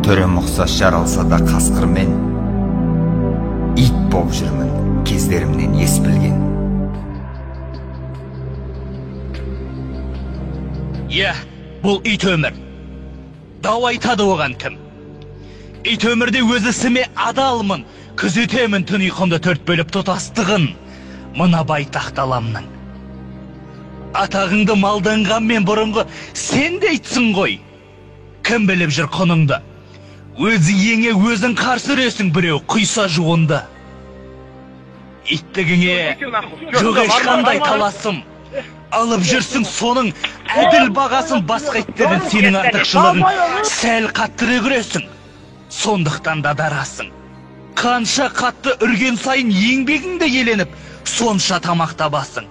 Түрім ұқсас жаралса да қасқырмен, ит боп жүрмін кездерімнен ес білген. Иә, бұл ит өмір. Дау айтады оған кім? Ит өмірде өз ісіме адалмын, күзетемін түн ұйқымды төрт бөліп тұтастығын мына байтақ даламның. Атағыңды малданғанмен бұрынғы сен де итсің ғой. Кім біліп жүр құныңды? Өз иеңе өзің қарсы үресің, біреу құйса жуынды. Иттігіңе жоқ ешқандай таласым. Алып жүрсің соның әділ бағасын, басқа иттерден сенің артықшылығың сәл қаттырақ үресің, сондықтан да дарасың. Қанша қатты үрген сайын еңбегіңді еленіп, сонша тамақ табасың.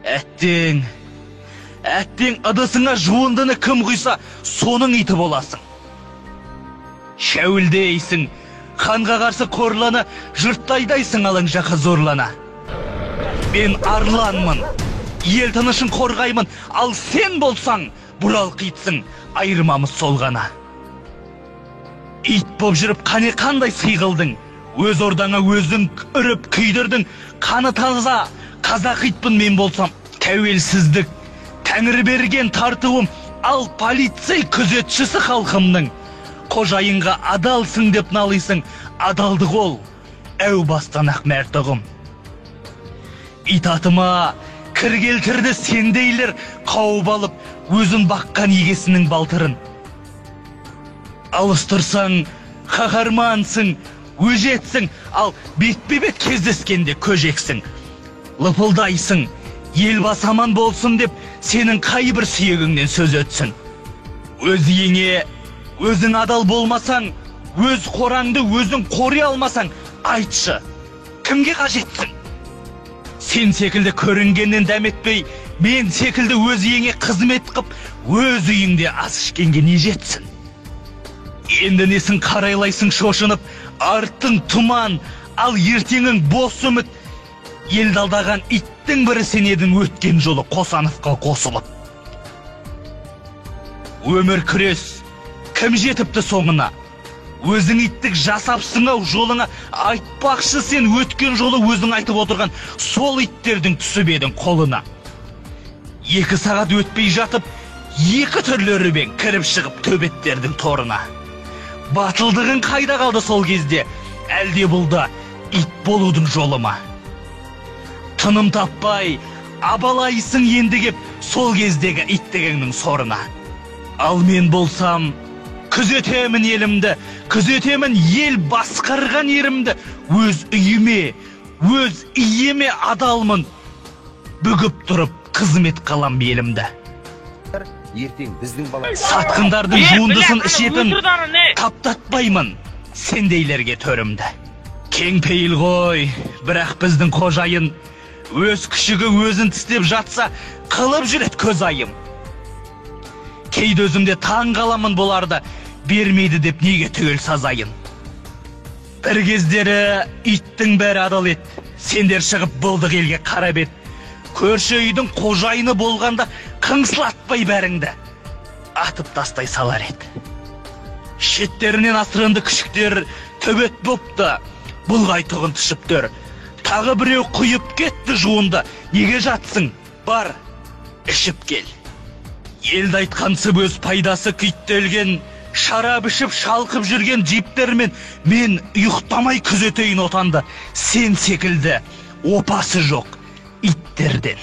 Әттең, әттең ыдысыңа жуындыны кім құйса, соның иті боласың. Шәуілдейсің, ханға қарсы қорлана, жұртты айдайсың алаң жаққа зорлана. Мен арланмын, ел тынышын қорғаймын, ал сен болсаң, бұралқы итсің, айырмамыз сол ғана. Ит боп жүріп қане қандай сый қылдың, өз ордаңа өзің үріп күйдірдің, қаны таза қазақ итпін мен болсам, тәуелсіздік, тәңір берген тартуым, ал полицей күзетшісі халқымның. Қожайынға адалсың деп налисың, адалдық ол, әу бастан ақ мәрт ұғым. Ит атыма кір келтірді сендейлер, қауып алып өзін баққан егесінің балтырын. Алыс тұрсаң, қаһармансың, өжетсің, ал бетпе-бет кездескенде көжексің. Лыпылдайсың, ел басы аман болсын деп сенің қай бір сүйегіңнен сөз өтсін. Өз иеңе өзің адал болмасаң, өз қораңды өзің қори алмасаң, айтшы, кімге қажетсің? Сен секілді көрінгеннен дәметпей, мен секілді өз иеңе қызмет қып, өз үйіңде ас ішкенге не жетсін? Енді несін қарайлайсың шошынып, артың тұман, ал ертеңің бос үміт. Елді алдаған иттің бірі сен едің өткен жолы Қосановқа қосылып. Өмір күрес, кім жетіпті соңына? Өзің иттік жасапсың ау жолыңа, айтпақшы сен өткен жолы өзің айтып отырған сол иттердің түсіп едің қолына. 2 сағат өтпей жатып, 2 түрлі үрбең кіріп шығып төбеттердің торына. Батылдығың қайда қалды сол кезде, әлде бұл да ит болудың жолы ма? Тыным таппай, абалайсың енді кеп сол кездегі иттігіңнің сорына. Ал мен болсам, күзетемін елімді, күзетемін ел басқарған ерімді, өз үйіме, өз иеме адалмын, бүгіп тұрып қызмет қылам елімді. Ертең біздің бала Сатқындардың жуындысын ішетін таптатпаймын сендейлерге төрімді. Кең пейіл ғой, бірақ біздің қожайын өз күшігі өзін тістеп жатса, қылып жүреді көз айым. Кейде өзімде таң қаламын бұларды, бермейді деп неге түгел сазайын. Бір кездері иттің бәрі адал ет, сендер шығып болдық елге қара бет. Көрші үйдің қожайыны болғанда қыңсылатпай бәріңді, атып тастай салар еді. Шеттерінен асырынды күшіктер төбет бопты, бұлғайтұғын түшіптер. Тағы біреу құйып кетті жуынды, неге жатсың, бар, ішіп кел. Елді айтқансып өз пайдасы күйттелген, шарап ішіп шалқып жүрген джиптермен мен ұйықтамай күзетейін отанды, сен секілді опасы жоқ иттерден.